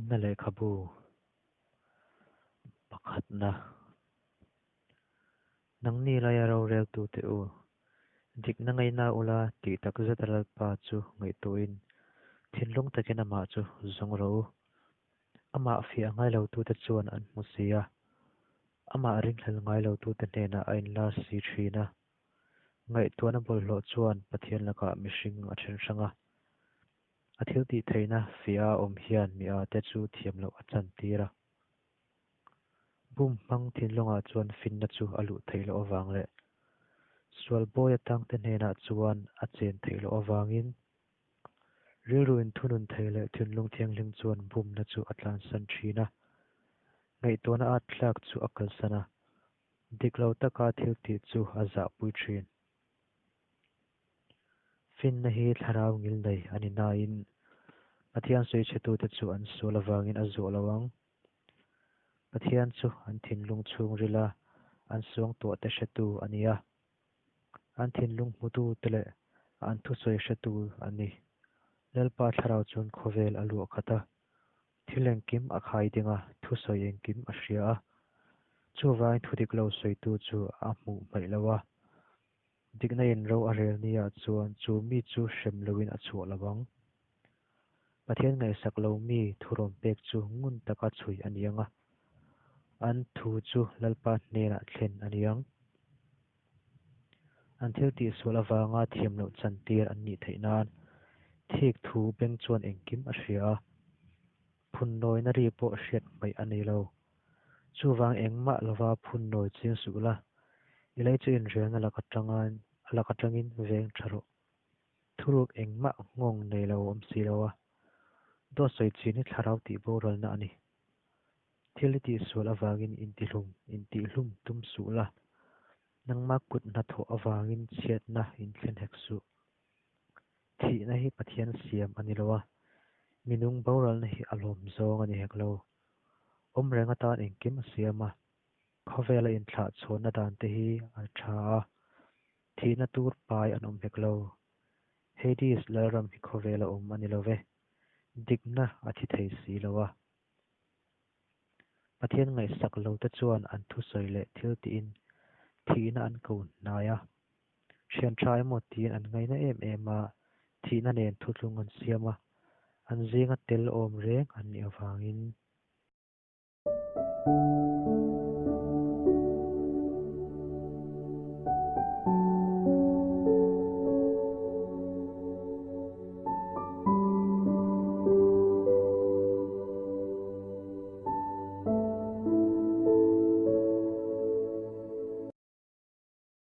Finna lehkhabu pakhatna. Nangni laia roreltute u, dikna ngaina ula tih takzet a Lalpa chu ngaihtuahin thinlung takin amah chu zawng rawh u. Amah fiah ngai lotute chuan an hmu si a, amah ringhlel ngai lotute hnenah a inlar si thin a. Ngaihtuahna bawlhhlawh chuan Pathian lakah mihring a then hrang a. A thiltih theihna fiah a awm hian mi a te chu thiam loh a chantir a. Bum hmang thinlungah chuan finna chu a luh theih loh avang leh sual bawi atangte hnenah chuan a chen theih loh avangin rilru inthunun thei leh thinlung thianghlim chuan bumna chu a tlansan thin a. Ngaihtuahna at thlak chu a kalsan a, dik lo taka thiltih chu a zahpui thin. Finna hi thlarau ngilnei a ni nain Pathian sawichhetute chu an sual avangin a zuah lo ang. Pathian chu an thinlung chhungrila an suangtuahte hretu a ni a, an thinlung hmutute leh an thusawi hretu a ni. Lalpa thlarau chuan khawvel a luah khat a, thil engkim a khai ding a, thusawi engkim a hria a. Chuvangin thudik lo sawitu chu a hmuh hmaih lo a, Dikna in ro a rel ni ah chuan chu mi chu hrem loin a chhuah lo ang. Pathian ngaihsak lo mi thurawn pek chu ngun taka chhui a ni ang a, an thu chu Lalpa hnenah thlen a ni ang. An thil tihsual avanga thiam loh chantir an nih theih nan thik thu beng chuan engkim a hria a, phunnawina ri pawh hriat hmaih a nei lo. Chuvang engmah lova phunnawi ching suh la, i lei chu inrelna lak atangin a lak atangin veng tha rawh. Thuruk engmah nghawng nei lo awm si lo a, dawt sawi chin hi thlarau tih boralna a ni. Thil i tihsual avangin intihlum intihhlum tum suh la, nangma kut hnathawh avangin chhiatna inthlen hek suh. Thihna hi Pathian siam a ni lo a, minung boralna hi a lawm zawng a ni hek lo. Awm reng atan engkim a siam a, khawvela inthlah chhawnna dan te hi a tha a, thihna tur pai an awm hek lo. Hades Lalram hi khawvela awm a ni lo ve, dikna a thi thei si lo a. Pathian ngaihsak lo te chuan an thusawi leh thil tiin thihna an ko hnai a, Thian tha emaw tiin an ngaina em em a, thihna nen thuthlung an siam a, an zinga tel awm reng an nih avangin.